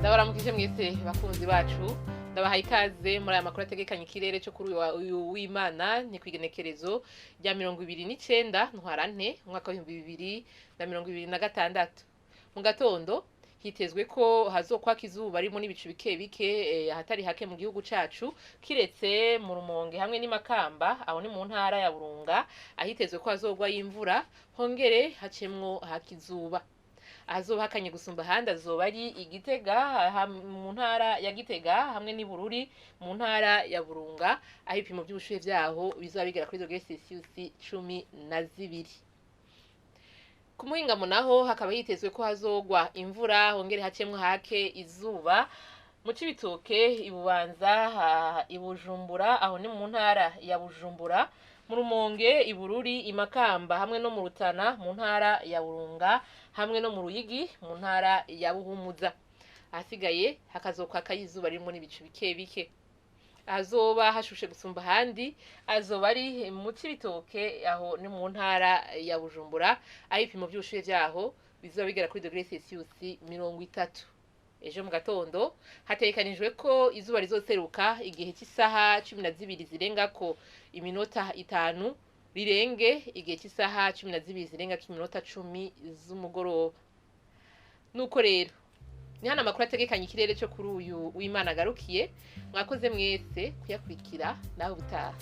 Ndabaramukije mwese bakunzi bacu, ndabahaye ikaze muri aya makuru ategekanya ikirere cyo kuri uyu w'Imana. Ni kw'igenekerezo rya 29 Ntwarante umwaka w'2026. Mu gatondo hitezwe ko hazokwaka izuba ririmo n'ibicu bike bike ahatari hake mu gihugu cacu, kiretse mu Rumonge hamwe n'imakamba, aho ni mu ntara ya Burunga, ahitezwe ko hazogwa y'imvura hongere hacemwo haka izuba. Ahazoba hakanye gusumba ahandi azoba ari Igitega, mu ntara ya Gitega, hamwe n'ibururi mu ntara ya Burunga, aho ibipimo by'ubushuhe vyaho bizoba bigera kuri dogere Celsius 12. Ku muhingamo naho hakaba hitezwe ko hazogwa imvura hongere hacemwo hake izuba mu Cibitoke, Ibubanza, Ibujumbura, aho ni mu ntara ya Bujumbura, mu Rumonge, Ibururi, Imakamba hamwe no mu Rutana mu ntara ya Burunga, hamwe no mu Ruyigi mu ntara ya Buhumuza. Ahasigaye hakazokwaka izuba ririmo n'ibicu bike bike. Ahazoba hashushe gusumba ahandi azoba ari mu Cibitoke, aho ni mu ntara ya Bujumbura, aho ibipimo vy'ubushuhe vyaho bizoba bigera kuri dogere Celsius 30. Ejo mu gatondo hategekanijwe ko izuba rizoseruka igihe cy'isaha 12 zirengako iminota 5, rirenge igihe cy'isaha 12 zirengako iminota 10 z'umugoroba. Nuko rero ni hano amakuru ategekanya ikirere cyo kuri uyu w'Imana agarukiye. Mwakoze mwese kuyakurikira, nawe ubutaha.